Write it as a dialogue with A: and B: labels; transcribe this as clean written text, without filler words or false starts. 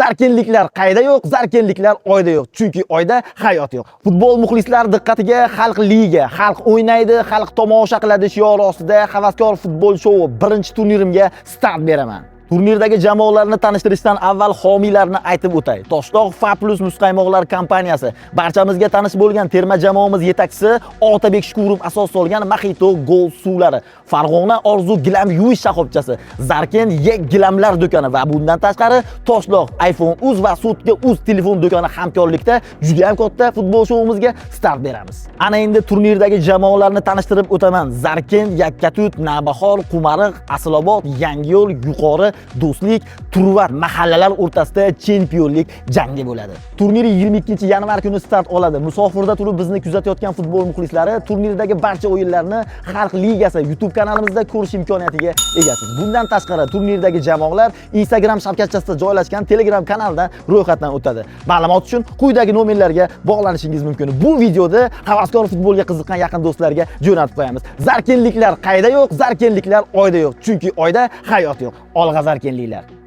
A: Zarkenliklar qayda yo'q, zarkenliklar oyda yo'q. Chunki oyda hayot yo'q. Futbol muxlislari diqqatiga Xalq liga, xalq o'ynaydi, xalq tomosha qiladi shiori ostida havaskor futbol shoui birinchi turnirimga start beraman. Turnirdagi jamoalarni tanishtirishdan avval homiylarni aytib o'tay. Toshloq Fa Plus muzqaymoqlar kompaniyasi, barchamizga tanish bo'lgan terma jamoamiz yetakchisi Otabek Shukurov asos solgan Maxito Gold suvlari, Farg'ona Orzu gilam yuvish shoxobchasi, Zarken Yek gilamlar do'koni va bundan tashqari Toshloq iPhone Uz va Sotka Uz telefon do'koni hamkorlikda juda ham katta futbol shouimizga start beramiz. Ana endi turnirdagi jamoalarni tanishtirib o'taman. Zarken, Yakkatut, Navbahor, Qumariq, Asilobod, Yangiyo'l, Yuqori, Do'stlik, Turvat mahallalar o'rtasida chempionlik jangi bo'ladi. Turnir 22-yanvar kuni start oladi. Musofirda turib bizni kuzatayotgan futbol muxlislari turnirdagi barcha o'yinlarni Xalq ligasi YouTube kanalimizda ko'rish imkoniyatiga egasiz. Bundan tashqari turnirdagi jamoalar Instagram shabakasida joylashgan Telegram kanalida ro'yxatdan o'tadi. Ma'lumot uchun quyidagi nomerlarga bog'lanishingiz mumkin. Bu videoda havaskor futbolga qiziqqan yaqin do'stlarga jo'natib qo'yamiz. Zarkenliklar qayda yo'q, zarkenliklar oyda yo'q. Chunki oyda hayot yo'q. Olg'a, zarkenliklar!